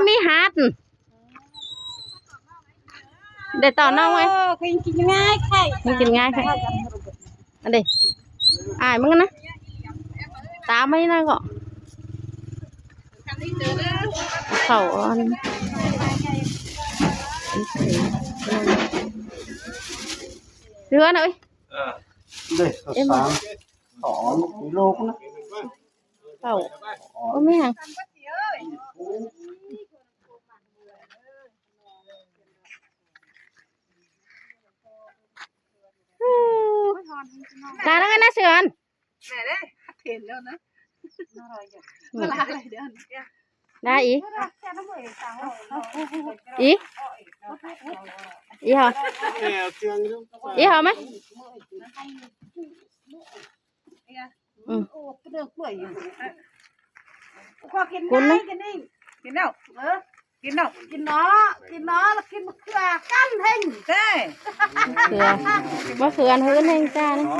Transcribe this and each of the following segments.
ໄປຫາດ ໄດ້ຕໍ່ນ້ອງໄວ້. ໂອ້ ກິນງ່າຍໄຂ່ ມັນກິນງ່າຍໄຂ່. ອັນເດ ອ້າຍມຶງນະ ຕາມມານີ້ນະກໍ ເຂົ້າອ່ອນ ເຮືອນເອີຍ. ເອີ ເດ້ ເອັມ ສາມ ສອງ ໂລກນະ ເຂົ້າ ໂອ້ ແມ່ນຫຍັງ? ການນັ້ນນະເສືອນ ແມ່ເດ້ ເຫັນແລ້ວນະ ອືມ ມາຫຼາຍເດືອນ ໄດ້ອີກ ອີກ ອີກເຮົາ ອີກເຮົາໄໝ? ອືມ ໂອ້ ເປັນເລື່ອງເປື່ອຍຢູ່ ຂໍກິນ ກິນ ໄດ້ ກິນນີ້ ກິນແລ້ວ ເອີ ກິນເນາະ ກິນເນາະ ກິນເນາະ ແລ້ວກິນມະເຂືອກັນເຮັງເດ້ ເຂືອ ມະເຂືອເຮືອນເຮັງຈ້ານະ ເອີ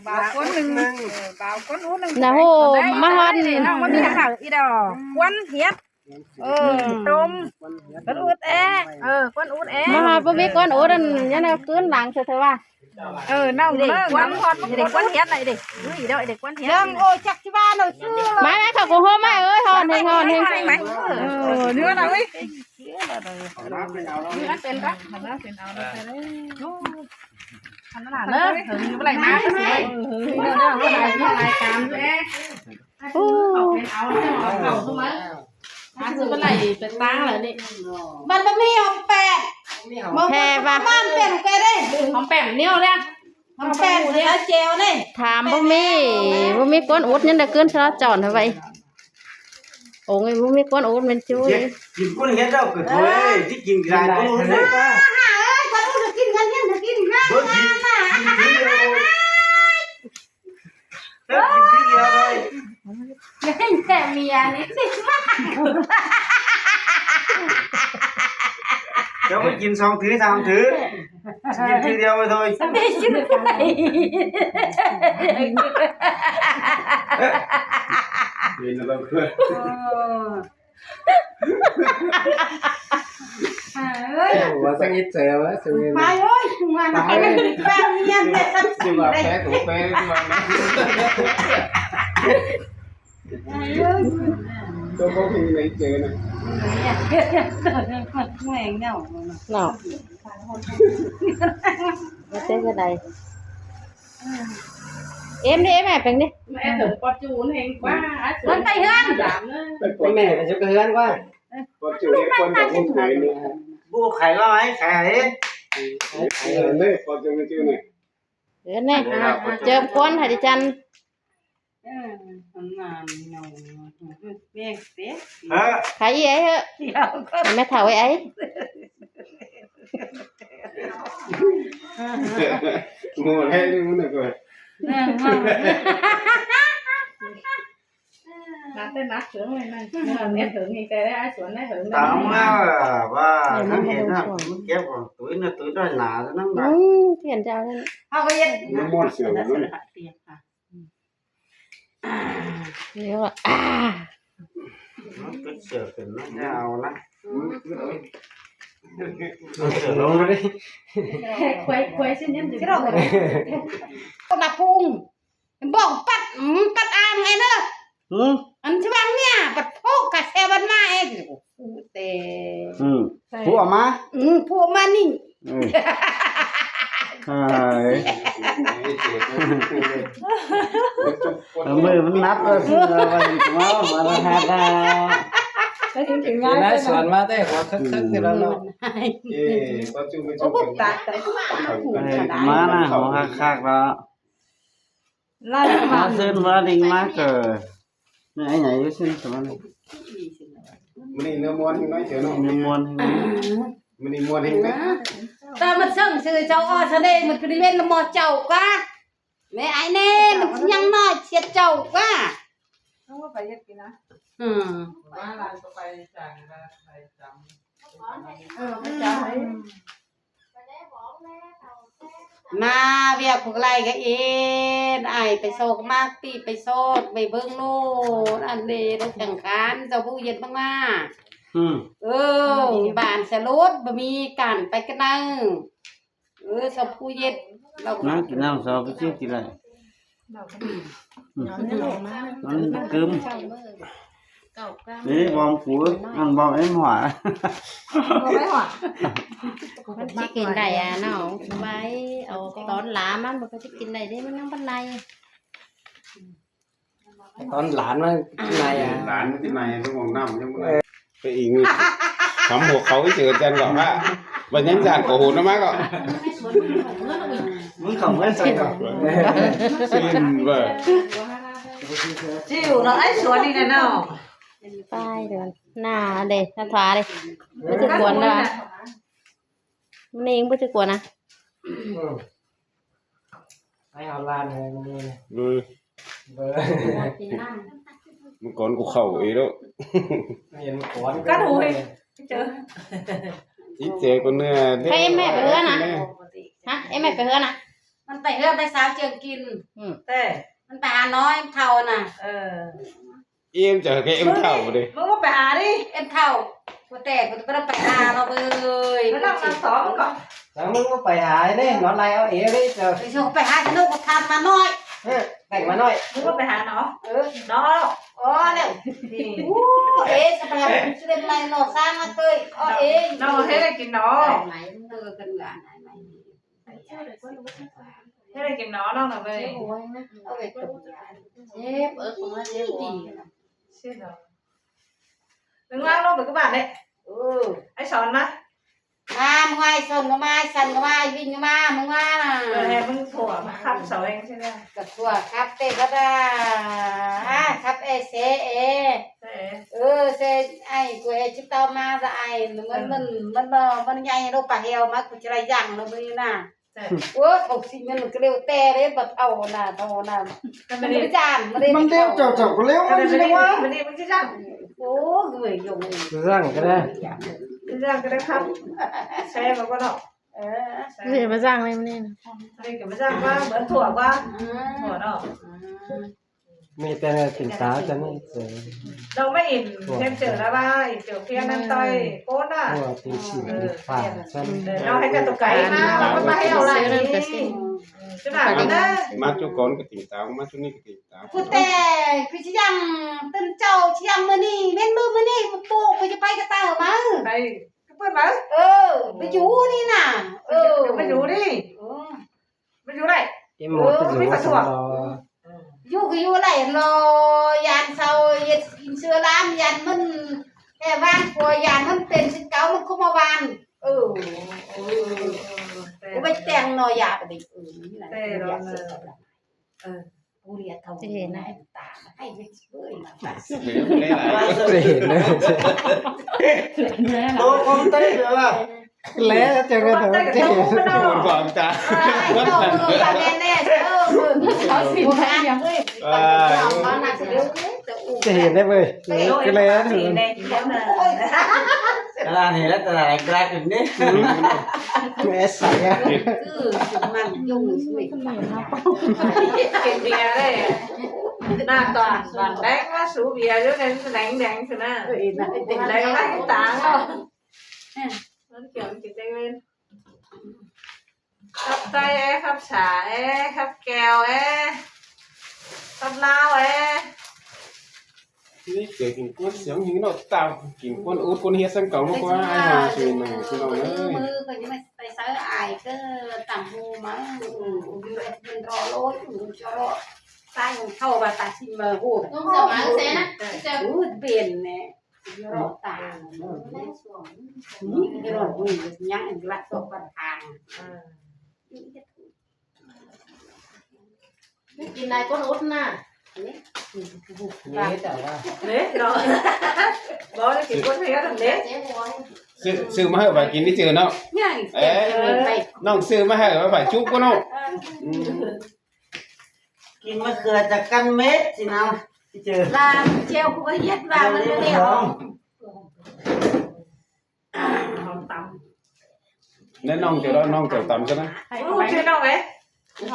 ບ່າວຄົນໜຶ່ງ ເອີ ບ່າວຄົນອູ້ໜຶ່ງນະ. ໂຫ ມາຮອດນີ້ ນ້ອງບໍ່ມີເຂົ້າອີດອກ ກວນເຫັດ ເອີ ຕົ້ມ ກວນອຸດແອ ເອີ ກວນອຸດແອ ມາຮອດບໍ່ມີກວນອຸດ ອັນນັ້ນນະ ຄືນຫຼັງເທື່ອວ່າ ເອີ ນ້ອງເລີ້ງ ກວນຮອດ ເດັກກວນເຫັດນະ ເດັກ ເອີ ເດັກກວນເຫັດ ເລີ້ງ ໂອ້ຍ ຈັກຊິວ່າເນາະ ຊື່ ມາ ມາ ເຂົ້າກົງໂຮມມາ ເອີຍ ຮ້ອນແຮງ ຮ້ອນແຮງ ເອີ ເນື້ອນະເວີຍ ເອົາເປັນປະ ເອົາເປັນເອົາເດີ ເອີ ເອີ ເອີ ລາຍການເດ້ ໂອ້ ເອົາເຂົ້າເຂົ້າເຂົ້າມາ ອັນນີ້ກໍໄລ່ໄປຕາງແລ້ວນີ້ ມັນບໍ່ມີຫອມແປ້ງ ແທ້ວ່າ ມັນເປັນແກເດ້ ຫອມແປ້ງໜຽວແລ້ວ ຫອມແປ້ງເດ ເອົາແຈ່ວນີ້ ຖາມບໍ່ມີ ບໍ່ມີກວນອຸດ ຍັງໄດ້ຄືນສະຫຼະຈອນເທົ່າໄວ ໂອ້ຍ ບໍ່ມີກວນອຸດແມ່ນຈຸ້ຍ ກິນກວນເຫັດແລ້ວກໍໂທຍ ທີ່ກິນຫຼາຍກວນອຸດເດ້ ຫາເອີຍ ກວນອຸດກິນກັນ ກິນ ກິນ ກິນ ກິນ ກິນ ເຈົ້າກິນທີດຽວເລີຍ ແຕ່ເມຍນີ້ ເຈົ້າໄປກິນສອງຖືສາມຖື ກິນທີດຽວໄປໂທຍ ເປັນແລ້ວກໍ ເອີຍ ວ່າສັງເກດໃຈວ່າ ໄປເອີຍ ມາ ໄປ ແປ້ງເນຍ ຊິວ່າແປ້ງ ແປ້ງ ເຈົ້າຂອງເພງໃນເຈີນະ ແມ່ງເຫງົາເນາະ ວ່າເປັນຈັ່ງໃດ? ເອັມນີ້ ເອັມແມ່ເປັນນີ້ ແມ່ເຖິງປະຈູນແຮງກວ່າ ມັນໄປເຮືອນ ໄປແມ່ໄປຢູ່ເຮືອນກວ່າ ປະຈູນເຮັດຄົນດອກມຸກເລີຍ ບໍ່ຂາຍວ່າໃຫ້ຂາຍ ຂາຍເລີຍ ປະຈູນຊື່ນີ້ ເອີ ນີ້ ເຈີມຄວັນໃຫ້ດິສັນ ເອີ ມັນງາມເນາະ ແມ່ເດ້ ເອີ ຂາຍອີ່ໄອ້ເຮີ້ ດຽວກ່ອນ ແມ່ເຖົ້າໄອ້ໄອ້ ໂມແລ້ວນີ້ມັນກໍ ເອີ ມາແຕ່ນັກເຖິງເລີຍນັ້ນ ເຮັດເຖິງນີ້ແຕ່ໄດ້ອາສວນໄດ້ເຖິງ ຕາມມາວ່າ ນັ້ນເຫັນນະ ມັນເກັບຂອງຕຸ້ຍນະ ຕຸ້ຍດ້ອຍໜານັ້ນນະ ອືມ ປ່ຽນຈາກນັ້ນ ເຮົາກໍເຮັດ ມັນມ່ວນເສືອ ດຽວ ມັນເກີດເສືອຂຶ້ນນະ ຢ່າເອົານະ ເສືອລົງມາເດ້ ຄວາຍ ຄວາຍຊິຍັງ ຄົນລະພຸງ ບອກປັດ ປັດອ່າງໄອ້ເດີ ຫື ອັນຊິວ່າເມຍ ປັດໂພກະແຊບັນມາເອງ ເຕ ອືມ ຜູ້ເອົາມາ ອືມ ຜູ້ເອົາມານີ້ ເອີ ເອີຍ ເອີ ມືມັນໜັກເລີຍ ເອີ ວ່າຊິເອົາມາ ມາລະຫັດລະ ໄປເຖິງເປັນງານ ນາຍສວນມາແຕ່ຫົວເຄິກໆ ນີ້ລະເນາະ ເອີ ປະຈຸມ ປະຈຸມ ໂອ້ ຕາຍ ຕາຍ ມານະ ຫົວຄັກໆ ລະ ລາວມາ ມາເຊີນມາລິງມາເກີດ ແມ່ໃຫຍ່ຢູ່ເຊີນສະມາລິງ ມື້ນີ້ເນື້ອມ່ວນແຮງນ້ອຍເຈົ້າເນາະ ເນື້ອມ່ວນແຮງ ມື້ນີ້ມ່ວນແຮງເດ້ ຕາມາເຊິ່ງຊື່ເຈົ້າອອສະເດ ມັນຄືໄດ້ເວັນລະໝໍເຈົ້າກະ ແມ່ອ້າຍແນ່ ມັນຍັງນ້ອຍເສຍເຈົ້າກະ ເອົາໄປເຮັດກິນນະ ອືມ ວ່າລາວກໍໄປຈາງ ໄປຈຳ ເອີ ໄປຈຳ ມາວຽກພວກໄລ່ກະເອັນ ອ້າຍໄປຊອກໝາກຕີໄປຊອກໄປເບິ່ງໂລດ ອັນເດ ລົດແຂ່ງຂັນ ເຈົ້າຜູ້ເຢັນເບິ່ງມາ ອືມ ເອີ ບ້ານສະຫຼຸດ ບໍ່ມີການໄປກັນເນາະ. ເອີ ຊາວຜູ້ເຢັດ ເຮົາ ນັ່ງກິນນ້ຳຊາວໄປຊື້ກິນໄດ້ ອືມ ມັນກຶມ ນີ້ບອມກູ ອັນບອມເອັມຫົວ ບໍ່ໄດ້ຫົວ ມັນຊິກິນໄດ້ອະນ້ອງ ໄວ້ເອົາຕອນຫຼາມັນ ມັນກໍຊິກິນໄດ້ເດ້ ມັນຍັງບໍ່ໃຫຍ່. ຕອນຫຼານມາກິນໃນອະ ຫຼານມາກິນໃນ ຕ້ອງຫ້ອງນ້ຳຍັງບໍ່ໄດ້ ໄປອີກ ຄຳຫົວເຂົາເຈີກັນກໍວ່າ ບັນຍັງຈານກໍໂຫນອອກມາກໍ ມຶງເຂົ້າເມືອງໃສ່ກໍ ຊິຫຼິ້ນເວີ ຈິ້ວເນາະ ໄອ້ສວນນີ້ນະເນາະ ຕາຍເດີ ໜ້າເດ້ ໜ້າທາເດ້ ບໍ່ຖືກຄວນນະ ມັນເອງບໍ່ຖືກຄວນນະ. ໄປເອົາຫຼານໃຫ້ມື້ນີ້ ເບີ ເບີ ມັງກອນກູເຂົ້າເອໂດ ເຫັນກ່ອນກັນໂຫຍ ເຈີ ຊິເຈີກວ່າເນື້ອເດ້ ໃຫ້ແມ່ໄປເຮືອນນະ ຮະ ໃຫ້ແມ່ໄປເຮືອນນະ ມັນໄປເຮືອນໄປສາວເຈີກິນ ອືມ ແຕ່ມັນໄປຫານ້ອຍເຖົ້ານະ ເອີ. ອີມເຈົ້າແກເອັມເຖົ້າເດ້ ມຶງບໍ່ໄປຫາດິ ເອັມເຖົ້າ ບໍ່ແຕກ ບໍ່ໄດ້ໄປຫາເນາະເວີຍ ມານັ່ງນຳສອງກ່ອນ ແລ້ວມຶງບໍ່ໄປຫາເດ້ ນອນໄລ່ເອົາເອງເດ້ເຈົ້າ ໄປຊິໄປຫາສະນຸກ ບໍ່ທັນມານ້ອຍ ເອີ ແບ່ງມານ້ອຍ ມຶງບໍ່ໄປຫາເນາະ ເອີ ເນາະ ໂອ້ ແລ້ວ ໂອ້ ເອ ສະບາຍ ຊິໄດ້ໄລ່ເນາະ ສ້າງມາເຕີຍ ເອົາເອງ ເນາະ ເຮັດໃຫ້ກິນເນາະ ເອີ ກັນວ່າ ເຮັດໃຫ້ກິນເນາະ ນ້ອງນະເວີຍ ເຈັບ ເອີ ຂອງມັນເຈັບ ເຈັບເນາະ ເບິ່ງວ່າລົງໄປກັບບ້ານເດ້ ເອີ ໄອ້ສອນມາ ມາ ມຶງວ່າໄອ້ສອນກໍມາ ໄອ້ສັນກໍມາ ໄອ້ວິນກໍມາ ມຶງວ່ານະ ເອີ ໃຫ້ມຶງຖົ່ວມາຂັບເສົາເອງຊີ້ນະ ກໍຖົ່ວຂັບເຕະກໍໄດ້ ຂັບເອເຊເອ ເອີ ເຊໄອ້ກູເອຈິບເຕົ້າມາ ສະໄອ້ ມັນ ມັນ ມັນບໍ່ ມັນໃຫຍ່ໂລ ປາແຮວມາ ກູຈະໄດ້ຍ່າງໂລ ມື້ນີ້ນະ ໂອ້ຍ ເຂົາຊິແມ່ນກະເລວແຕ່ເດ້ ບັດເອົານະ ເທົ່ານະ ມັນບໍ່ໄດ້ຢ້ານ ມັນເລວ ເຈົ້າ ເຈົ້າກະເລວ ມັນຊິວ່າ ມັນຊິຢ້ານ ໂອ້ຍ ເອີຍ ຍົງ ຢ້ານກະໄດ້ ຢ້ານກະໄດ້ຄັບ ແຊມາກ່ອນເນາະ ເອີ ເອີ ມາສ້າງໃນມື້ນີ້ນະ ນີ້ກະມາສ້າງວ່າເໝືອນຖົ່ວວ່າ ອືມ ຖົ່ວເນາະ ອືມ. ມີແຕ່ກິນສາຈະມີເຈີ ນ້ອງມາອິນ ເຮັດເຈີລະວ່າ ອິນເຈີພຽງນັ້ນຕ້ອຍໂກນນະ ເອີ ກິນຊີ້ນກິນປາຊັ້ນ ເອີ ນ້ອງໃຫ້ເຈົ້າຕົວໄກມາ ມັນມາໃຫ້ເອົາຫຼາຍນີ້ ອືມ ມາຈຸກ່ອນກໍຕິງຕາ ມາຈຸນີ້ກໍຕິງຕາ ຜູ້ແຕ່ຄືຊິຍັງຕື່ນເຈົ້າຊິຍັງມື້ນີ້ ແມ່ນມື້ ມື້ນີ້ປູກ ຂ້ອຍຈະໄປກະເຕົ້າມາ ໄປ ເປີດມາ ເອີ ໄປຢູ່ນີ້ນະ ເອີ ໄປຢູ່ນີ້ ເອີ ມັນຢູ່ໄດ້ ອີໂມດ ເອີ ຢູ່ ມີປະທ້ວງ ຢູ່ກໍຢູ່ໄດ້ລອ ຢ້ານເຊົາເຮັດກິນເຊື້ອລາມ ຢ້ານມັນແກ້ວານ ຜົວຢ້ານມັນເປັນຄືເກົ່າ ມັນກໍມາວານ ເອີ ເອີ ເອີ ເອີ ບໍ່ໄປແຕ່ງເນາະ ຢາກໄປ ເອີ ນີ້ນະ ເອີ ເອີ ຜູ້ເລດເທົ່າ ຊິເຫັນ ຕາໃຫ້ເບິ່ງ ຊິເຫັນເລີຍ ໂຕຂອງເຕ້ແບບວ່າ ແລະ ເຈົ້າກໍເຫັນ ຄວາມຕາ ເອີ ເຂົາຊິໄດ້ຫຍັງເວີຍ ເອີ ຊິເຫັນໄດ້ເວີຍ ແລະ ຕະຫຼາດນີ້ແຫຼະ ຕະຫຼາດກາດນີ້ ແມ່ໃສອະ ຄືມັນຍົງຊ່ວຍ ເປັນເບຍເລີຍ ໜ້າຕາບາດແດງວ່າສູເບຍຢູ່ໃນແດງໆ ຊີ້ນະ ເອີ ເປັນໄດ້ຫຼາຍຕາເນາະ ມັນຂຽວກິນໄດ້ເວີຍ ຂັບໄຕແອ ຂັບສາແອ ຂັບແກ້ວແອ ຂັບລາວແອ ນີ້ເກີດກິນກວນສຽງຫິງເນາະ ຕາມກິນກວນອຸດກວນເຮຍສັງເກົາມາກວ່າ ອ້າຍຫາສູນ ພີ່ນ້ອງເອີຍ ມື້ກໍຍັງໄປໃສ່ອ້າຍກໍຕຳຫູມາ ຢູ່ເປັນລໍໂລດ ຢູ່ຈະລໍ ໃສ່ເຂົ້າວ່າຕາຊິມາໂຫດ ລົງສະມາແຊນະ ອູດເປັນແນ່ ເລາະຕາມ ນີ້ເລາະ ຍັງລັກຊອກປະທານ ກິນໄດ້ກົ້ນອົດນະ ເລະເນາະ ບໍ່ໄດ້ກິນກ້ນເພຍເດ້ ຊື້ ຊື້ມາໃຫ້ວ່າກິນໄດ້ເຈີເນາະ ເອີ ນ້ອງຊື້ມາໃຫ້ວ່າຝາກຈຸກກໍເນາະ ອືມ ກິນມະເຂືອຈາກກັນເມັດຊິນະ ຊິເຈີ ລາມແຈ່ວກູກໍເຮັດວ່າມັນບໍ່ໄດ້ຫອມ ຫອມຕຳ ແນະ ນ້ອງເຈົ້າ ນ້ອງເຈົ້າຕຳຊະນະ ຮູ້ຈື່ນ້ອງເດ້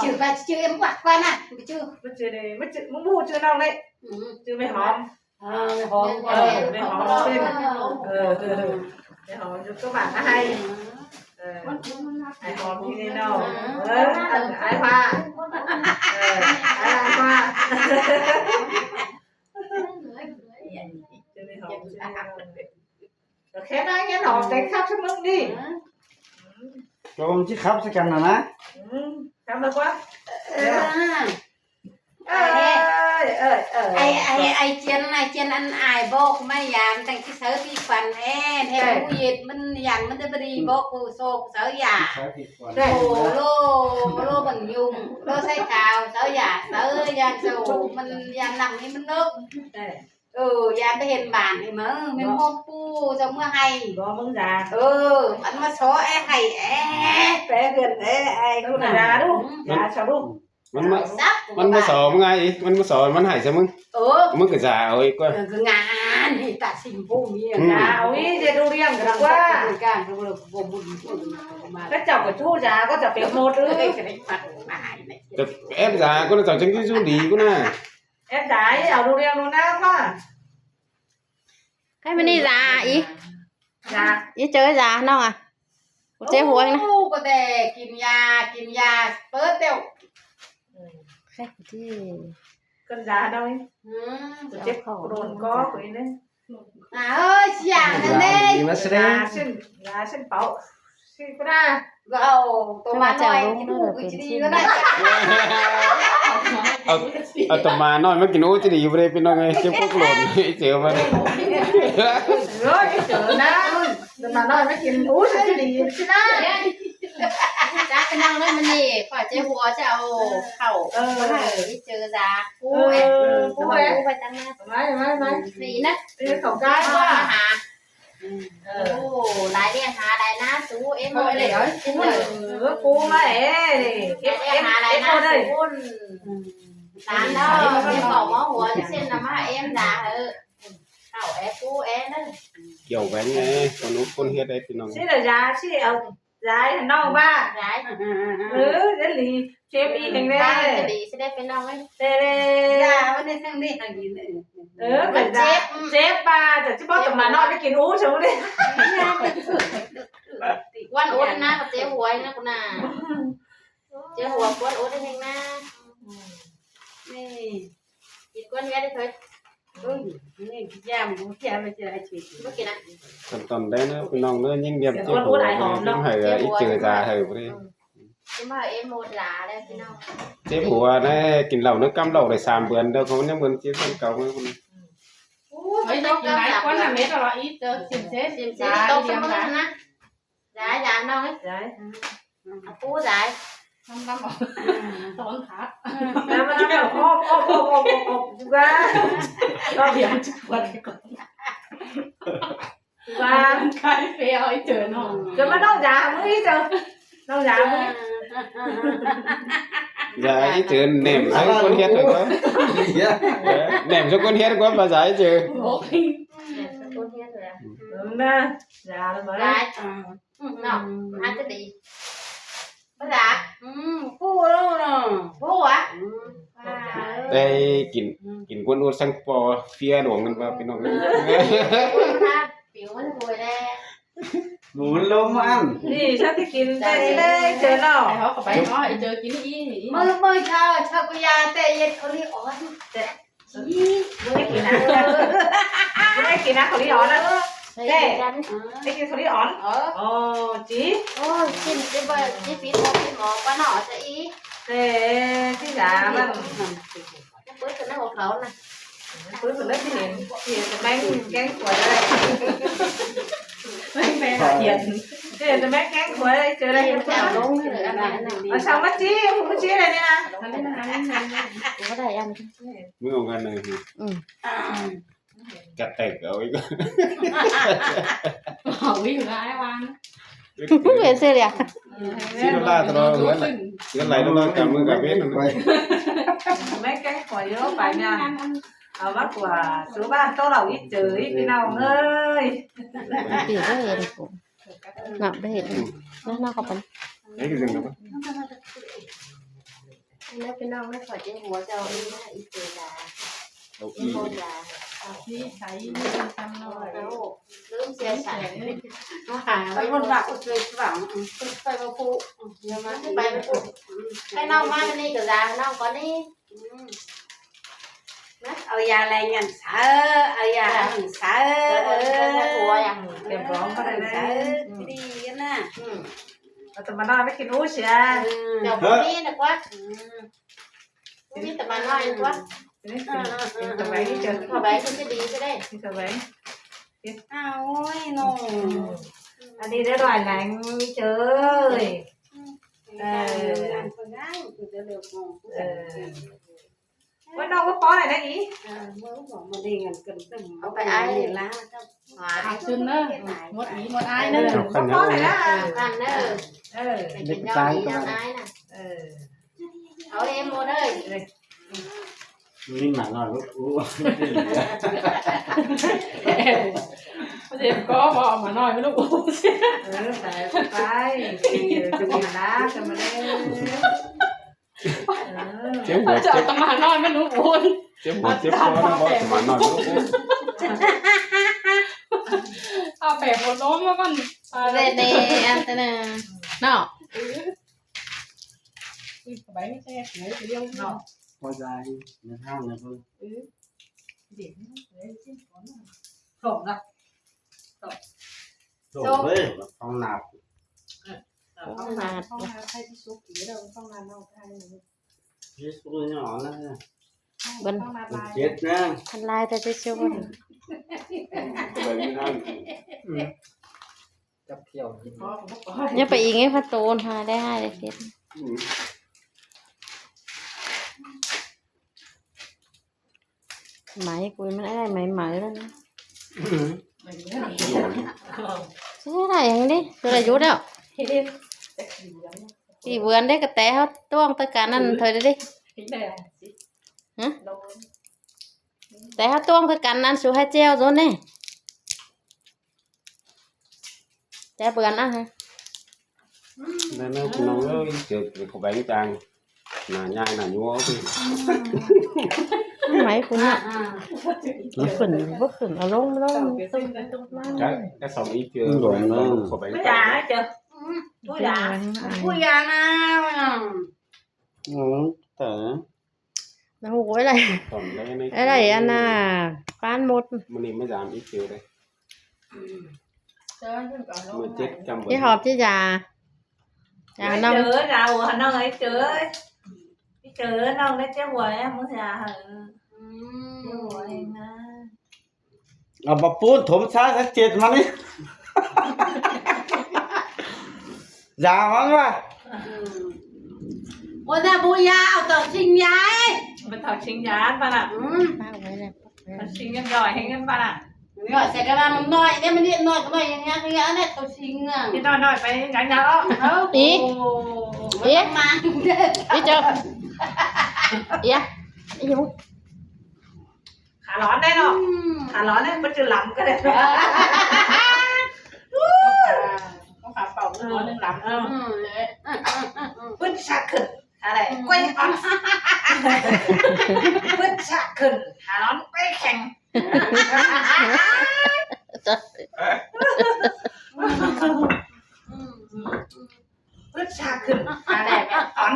ຈື່ວ່າຈື່ເອັມວັກວ່ານະ ບໍ່ຈື່ ບໍ່ຈື່ເດ້ ບໍ່ຈື່ ບໍ່ຮູ້ຈື່ນ້ອງເດ້ ອືມ ຈື່ແມ່ຫອມ ເອີ ແມ່ຫອມ ເອີ ແມ່ຫອມເປັນ ເອີ ເອີ ແມ່ຫອມຢູ່ກັບບ້ານອ້າຍ ເອີ ອ້າຍຫອມທີ່ນີ້ເນາະ ເອີ ອັນອ້າຍຟ້າ ເອີ ອ້າຍຟ້າ ເຈົ້າແມ່ຫອມ ໂອເຄນະ ເຮັດຫອມແຕ່ງຄັບຊະມຶງນີ້ ຕົກລົງຊິຂັບໃສ່ກັນນະນະ ອືມ ຂັບແລ້ວກວ່າ ເອີ ເອີຍ ເອີຍ ເອີຍ ໄອ້ ໄອ້ ໄອ້ຈຽນ ໄອ້ຈຽນ ອັນອ້າຍບອກມາຢາມ ຕັ້ງທີ່ເຊົາທີ່ຝັນແອນ ເຮັດ ເອີ ຜູ້ເຮັດມັນ ຢ້ານມັນຈະບໍ່ດີ ອືມ ບອກຜູ້ໂຊກເຊົາຢາ ເອີ ໂລ ໂລບັນຍຸງ ໂລໃສ່ຂາວເຊົາຢາ ເອີ ຢ້ານໂຊ ມັນ ຢ້ານຫຼັງນີ້ມັນເລິກ ເອີ ເອີ ຢ້ານໄປເຫັນບ້ານນີ້ ເອີ ແມ່ນຂອງປູ່ເຈົ້າເມືອໃຫ້ ບໍ່ ມຶງຈະ ເອີ ມັນມາຊໍແອໃຫ້ແອ ແປເຮືອນແອ ໄອ້ ເອີ ກູນະ ຢ່າດູ ອືມ ຢ່າຊະລູກ ມັນມາ ມັນມາສອນງ່າຍອີກ ມັນມາສອນ ມັນໃຫ້ຊະມຶງ ເອີ ມຶງກໍຈະເອົາອີກກວ່າ ເອີ ກໍງານນີ້ຕັດສິນຜູ້ມີ ອືມ ຈະເອົາອີກ ຈະດູລຽງກັນກວ່າ ການກໍບໍ່ບຸນ ເຂົາເຈົ້າກໍຮູ້ຈາ ເຂົາເຈົ້າເປັນໝົດເອີຍ ແຕ່ແອບຈາ ຄົນເຈົ້າຈັ່ງຊິສູ້ດີກູນະ ແອບຈາ ເອົາດູລຽງດູນາງວ່າ ໃຫ້ມັນນີ້ຈາອີກ ຈາ ອີເຈີຈານ້ອງອະ ເຈັບຫົວອີກນະ ໂອ້ ກໍແຕ່ກິນຢາ ກິນຢາເປີດແລ້ວ ອືມ ແຄບທີ່ ກັນຢາໜ້ອຍ ອືມ ເຈັບໂດນກໍຄຸຍເດ້ ອາ ເອີຍ ຊິຢ່າງນັ້ນເດ້ ຢາເສັ້ນ ຢາເສັ້ນເປົາ ຊິກໍໄດ້ ກໍເອົາໂຕມາໜ້ອຍ ກິນຫູກໍຊິດີກໍໄດ້ ເອົາ ເອົາໂຕມານ້ອຍມາກິນ ໂອ້ ຈະດີຢູ່ບໍ່ເດ້ພີ່ນ້ອງເອີຍ ເຈັບກົກໂລນ ເຈີມາ ເອີຍ ເຈີນະ ໂຕມານ້ອຍມາກິນ ໂອ້ ຈະດີຊິນະ ຈ້າ ພີ່ນ້ອງເອີຍ ມື້ນີ້ຂ້ອຍເຈັບຫົວຈະເອົາເຂົ້າ ເອີ ມາໃຫ້ເຈີຈ້າ ປູເອ ເອີ ປູເອ ປູໄປຕັ້ງໜ້າ ມາ ມາ ມາ ນີ້ນະ ເອີ ເຂົ້າໃຈວ່າ ເອີ ໂອ້ ຫຼາຍລ້ຽງຫາຫຼາຍນາ ສູເອັມ ເອີ ເອີ ປູມາເອ ເອັມ ເອັມ ເອັມ ເອີ ຫຼານເນາະ ເປັນເບົາເມົາຫົວ ເຊັ່ນນຳມາເອັມດາ ເອີ ເຂົ້າແອ ປູແອເດີ ກ່ຽວແຫວງແດ່ ຄົນອຸດຄົນເຮັດໄດ້ພີ່ນ້ອງ ຊິລະຢາ ຊິເອົາ ຢາໃຫ້ນ້ອງບ້າ ຢາ ເອີ ຈະດີ ເຈັບອີກແຮງແດ່ ຈະດີຊິໄດ້ໄປນ້ອງເອີຍ ເດ້ ຢາ ວັນນີ້ທັງນີ້ທັງກິນ ເອີ ກໍເຈັບ ເຈັບບາດ ຈະຊິບໍ່ຕ້ອງມານອນໄປກິນອູ້ຊັ້ນເດ້ ວັນອົດນະ ເຈັບຫົວນະກູນາ ເຈັບຫົວ ວັນອົດແຮງນະ ນີ້ ກິນກ່ອນແມ່ເດີເຮີ້ຍ ເອີ ນີ້ກິນຢາ ບໍ່ກິນ ບໍ່ກິນນະ ຂັ້ນຕອນໄດ້ເນາະ ພີ່ນ້ອງເດີ ຍິ່ງດຽມເຈັບຫົວ ຍິ່ງໃຫ້ອີກເຈີຈາໃຫ້ບໍ່ໄດ້ ຊິມາເອັມໂມດລາແລ້ວພີ່ນ້ອງ ເຈັບຫົວແດ່ ກິນເຫຼົ້ານຳກຳເຫຼົ້າໄດ້ສາມເດືອນ ດຽວເຂົາຍັງເໝືອນເຈັບຄືເກົ່າເລີຍ ໂອ້ຍ ໄປກິນຫຼາຍຄົນນະ ເມັດອະຫຼໍອີກເຈີ ຊິມເຊ ຊິມເຊ ຕົກສະມືນະ ຢາຍ ຢາຍນ້ອງເອີຍ ຢາຍ ອືມ ອາປູຢາຍ ນ້ຳດຳອອກ ຕອນພັກ ອືມ ນ້ຳມັນອອກ ອອກ ອອກ ອອກ ອອກ ຢູ່ວ່າ ກໍດຽວຈະປວດກ່ອນ ວ່າ ກາຍເຟເອົາໄອ້ເຈີນ້ອງ ຈະມານ້ອງຢາມື້ນີ້ເຈີ ນ້ອງຢາມື້ນີ້ ຢາໄອ້ເຈີ ແນມໃສ່ຄົນເຮັດກ່ອນ ເອີ ແນມໃສ່ຄົນເຮັດກ່ອນ ພາສາໄອ້ເຈີ ໂອ້ຍ ແນມໃສ່ຄົນເຮັດເລີຍ ອືມ ນະ ຢາແລ້ວບໍ່ ຢາ ອືມ ເນາະ ອືມ ມັນອາດຈະດີ ພາສາ ອືມ ປູເນາະ ປູຫວາ ອືມ ໄດ້ກິນ ອືມ ກິນກວນອຸດສັງປໍເຟຍຫຼວງກັນວ່າ ພີ່ນ້ອງເອີຍ ປີວມັນໂຫຍແລ້ວ ໝູມັນລົມອັນ ນີ້ ເຈົ້າຊິກິນແຕ່ຊິໄດ້ເຈີເນາະ ໃຫ້ເຮົາເຂົ້າໄປເນາະ ໄອ້ເຈີກິນອີ່ ມື້ ມື້ເຊົ້າ ເຈົ້າກໍຢ່າແຕ່ເຮັດເຂົານີ້ອ່ອນ ແຕ່ ອີ ບໍ່ໄດ້ກິນນະ ບໍ່ໄດ້ກິນນະ ເຂົາລີອອນນະ ເອີ ເດ້ ໄດ້ກິນເຂົາລີອອນ ເອີ ໂອ້ ຈີ ໂອ້ ກິນ ຊິບໍ່ ຊິປິດໝໍ ປິດໝໍ ປາໜໍ ຊະອີ ເດ້ ຊິຢາມັນ ເປີດຂຶ້ນໃນຫົວເຂົານະ ເປີດຂຶ້ນໃນທີ່ເຫັນ ທີ່ເຫັນແມ່ງແກງຂວາຍ ແມ່ງ ແມ່ງຂວາຍ ເຫັນແມ່ງແກງຂວາຍ ເຈີໄດ້ ເອົາລົງເລີຍ ອັນນັ້ນ ອັນນັ້ນ ເອົາຊ່າງມາຈີ້ ມາຈີ້ໄດ້ນີ້ນະ ບໍ່ໄດ້ອັນ ມື້ຂອງກັນນະ ອືມ ກະແຕກເອົາອີກ ເອົາອີກຫຼາຍວັນ ເປັນເສຍເລີຍ ຊິໂດລາຕະຫຼອດ ເງິນໄຫຼຕະຫຼອດ ກຳມືກະເປັນ ແມ່ນແກງຂ້ອຍຢູ່ໄປງານ ເອົາມາກວ່າສູ່ບ້ານໂຕເຫຼົ່າອີເຈີອີພີ່ນ້ອງເອີຍ ເປັນເສຍເລີຍ ນະ ໄດ້ເຫັນນະ ເນາະ ເຂົ້າໄປ ໃຫ້ຄືກັນນະ ແລ້ວພີ່ນ້ອງມາຂໍເຈັບຫົວເຈົ້າອີກນະ ອີເຈີລາ ເອົາອີກ ອີໂຄລາ ອາ ທີ່ໃສນີ້ທຳນ້ອຍ ເອົ້າ ລືມເສຍສາຍ ມາຫາໄວ້ ໄປບົນບາກເຄີຍຫວັງ ໄປບໍ່ຜູ້ ເດີມາ ໄປບໍ່ຜູ້ ໄປເອົາມານີ້ກໍລາເອົາກ່ອນນີ້ ອືມ ນະ ເອົາຢາແລງຫຍັງເຊີ ເອົາຢາຫຍັງເຊີ ເອີ ເກັບຂອງກໍໄດ້ແລ້ວ ດີນະ ອືມ ເອົາແຕ່ມານອນໄປກິນອູເສຍ ເຈົ້າບໍ່ມີນະກວ່າ ອືມ ມີແຕ່ມານ້ອຍກວ່າ ເອີ ເອີ ເອີ ເອີ ເຂົ້າໄປ ເຈົ້າ ເຂົ້າໄປຄືຈະດີຊະເດ້ ເຂົ້າໄປ ເອົາ ໂອ້ຍ ນ້ອງ ອັນນີ້ໄດ້ຫຼາຍແຮງມີເຈີຍ ເອີ ເອີ ໂອ້ຍ ນ້ອງບໍ່ປ້ອນໄດ້ອີ ເອີ ເອົາໄປອ້າຍ ເອົາຄືນເດີ ໝົດອີໝົດອ້າຍເດີ ບໍ່ປ້ອນໄດ້ ເອີ ເອີ ເປັນຍອດອີຍອດອ້າຍນະ ເອີ ເອົາເອງໝົດເລີຍ ມີໝານ້ອຍ ໂອ້ ເຈັບຄໍບໍ່ ໝານ້ອຍມັນ ເອີ ໄປ ໄປ ເອີ ທຳມະດາ ທຳມະດາ ເອີ ເຈັບຫົວ ເຈັບ ເອົາແຕ່ໝານ້ອຍມັນ ເຈັບຫົວເຈັບຄໍນະ ເວົ້າແຕ່ໝານ້ອຍມັນ ເອົາແປບຫົວໂນ້ມມາກ່ອນ ແນ່ໆ ອັນຕະນາ ເນາະ ອືມ ສະບາຍດີແທ້ ເນາະ ພໍໃຈໃນທາງນະເພິ່ນ ເອີ ເດັກ ສອງນະ ສອງ ເຮີ້ຍ ຂອງໜາດ ເອີ ຂອງໜາດ ຂອງໜາດ ໃຜທີ່ສຸກຢູ່ເດີ ຂອງໜາດເຮົາໄທ ທີ່ສຸກຫຍໍ້ນະ ເບິ່ງ ຂອງໜາດຫຼາຍ ເຈັດນະ ມັນຫຼາຍແຕ່ທີ່ສຸກ ອືມ ແບບນີ້ນະ ອືມ ຈັບທ່ຽວ ຢ່າໄປອີກ ໃຫ້ພະໂຕນຫາໄດ້ ຫາໄດ້ເຮັດ ອືມ ໄໝກຸຍມັນໄດ້ໄໝເໝີແລ້ວນະ ອືມ ຊິໄດ້ຫຍັງເດ້ ຊິໄດ້ຢູ່ແລ້ວ ສີ່ເດືອນເດ້ ກະແຕເຮົາຕ້ວງແຕ່ກັນນັ້ນເທົ່າໃດເດ້ ຮະ ແຕ່ເຮົາຕ້ວງແຕ່ກັນນັ້ນ ສູ່ໃຫ້ແຈ່ວໂຕນີ້ ແຕ່ເບືອນນະ ໄດ້ແລ້ວພີ່ນ້ອງເອີຍ ເຈີເຂົ້າໄປຈັ່ງ ໜ້າຍາຍໜ້າຍົວ ໄໝຄຸນນະ ບໍ່ຂຶ້ນ ບໍ່ຂຶ້ນ ເອົາລົງ ລົງ ກະ ກະສອງອີເຈີ ເຂົ້າໄປ ບໍ່ຢາກໃຫ້ເຈີ ອືມ ບໍ່ຢາກ ບໍ່ຢາກນະ ອືມ ແຕ່ ໂອ້ຍ ໄດ້ ໄດ້ອັນນ່າ ປານໝົດ ມື້ນີ້ມາຢາມອີກເທື່ອເດ້ ອືມ ມື້ເຈັດຈຳບໍ່ ທີ່ຫອບທີ່ຢາ ຢານ້ອງ ເຈີ ຢາຫົວນ້ອງເອີຍ ເຈີ ເຈີ ນ້ອງໄດ້ເຈັບຫົວ ມື້ຢາ ອືມ ເຈັບຫົວເອງນະ ເອົາປະປູນຖົມຊາສັກເຈັດມານີ້ ຢາມັນວ່າ ອືມ ໂອ້ຍ ນະ ບໍ່ຢາ ເອົາເຕົາຊິງຢາຍ ມັນເຕົາຊິງຢາຍປານນະ ອືມ ປາກໄວ້ແລ້ວ ມັນຊິງຍັງຍ່ອຍໃຫ້ເງິນປານນະ ຍ່ອຍໃສ່ກະດານນ້ອຍເດ້ ມັນນິດໜ້ອຍກະນ້ອຍ ຍັງຍັງອັນນີ້ເຕົາຊິງອະ ນິດໜ້ອຍໆ ໄປຍັງຍາວເອົາ ອີ ອີ ອີເຈົ້າ ອີ ອີຫຍັງ ຂາຫຼອນໄດ໋ເນາະ ອືມ ຂາຫຼອນໄດ໋ ບໍ່ຈື່ລຳກະໄດ້ ເອີ ຂາເປົ່າໜຶ່ງລຳ ອືມ ປຶດຊາກຂຶ້ນ ຂາໄດ້ ອືມ ກ້ວຍອ່ອນ ປຶດຊາກຂຶ້ນ ຂາຫຼອນ ກ້ວຍແຂງ ອືມ ອືມ ອືມ ປຶດຊາກຂຶ້ນ ອາແດດອອນ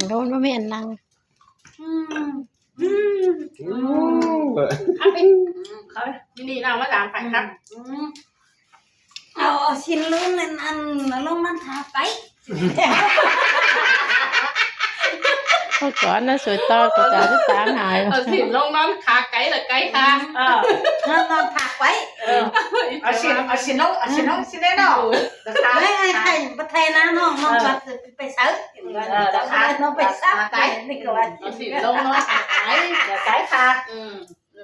ໂດນບໍ່ແມ່ນນັ່ງ ອືມ ອືມ ອືມ ເອົາໄປ ອືມ ເຂົ້າ ນີ້ນາງມາດາມໄປຄັບ ອືມ ເອົາ ເອົາຊິ້ນລົງນັ້ນ ອັນ ລົງມັນຂາໄກ່ ເອົາກ່ອນນະ ສວຍຕໍ່ ກະຈະໄດ້ຕາມຫາຍ ເອົາຊິ້ນລົງນອນຂາໄກ່ລະໄກ່ຄາ ເອີ ນອນຂາໄກ່ ເອີ ເອົາຊິ້ນ ເອົາຊິ້ນລົງ ເອົາຊິ້ນລົງຊິແນ່ເນາະ ເອີ ໄປ ໄປນະນ້ອງ ນ້ອງ ເອີ ໄປໃສ ເອີ ນ້ອງໄປໃສ ຂາໄກ່ ນີ້ກະວ່າ ເອົາຊິ້ນລົງນອນຂາໄກ່ ໄກ່ຄາ ອືມ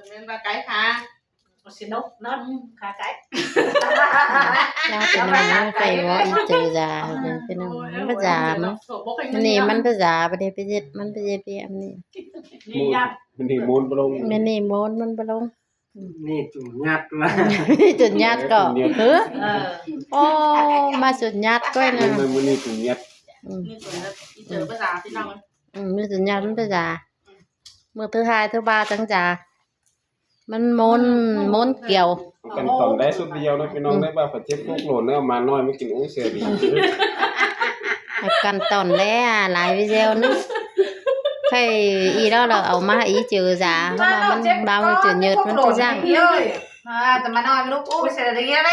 ແມ່ນວ່າໄກ່ຄາ ເອົາຊິນອນຂາໄກ່ ລາວເປັນຫຍັງໄປເວົ້າອີເຈີຢາເປັນພີ່ນ້ອງ ມັນພາສາມັນ ນີ້ມັນພາສາບໍ່ໄດ້ໄປເຮັດ ມັນໄປເຮັດອີອັນນີ້ ນີ້ຍາກ ມັນນີ້ໂມນບໍ່ລົງ ແມ່ນນີ້ໂມນມັນບໍ່ລົງ ນີ້ຈຸນຍັດມາ ຈຸນຍັດກໍ ເອີ ໂອ້ ມາຈຸນຍັດກໍນະ ມື້ນີ້ຈຸນຍັດ ອືມ ນີ້ຈຸນຍັດ ອີເຈີພາສາພີ່ນ້ອງ ອືມ ມີແຕ່ຍາ ມັນແຕ່ຢາ ມື້ເທື່ອຫາຍເທື່ອບາດຈັ່ງຢາ ມັນມົນ ມົນກ່ຽວ ເອົາກັນຕອນໄດ້ຊຸດດຽວເນາະ ພີ່ນ້ອງເອີຍ ວ່າເຂົາເຈັບໂຄກໂຫຼນເນາະ ມານ້ອຍມາກິນ ໂອ້ ເຊື່ອດີ ເອົາກັນຕອນແລ້ວ ຫຼາຍວິດີໂອໜຶ່ງ ໃຄ່ອີ່ດອກ ລາວເອົາມາໃຫ້ອີ່ເຈີຢາ ເພາະວ່າມັນບາງເຈີເຫຍີດ ມັນຈະຢ້ານ ເອີຍ ອ່າ ແຕ່ມານ້ອຍລູກ ໂອ້ ເຊື່ອດີ.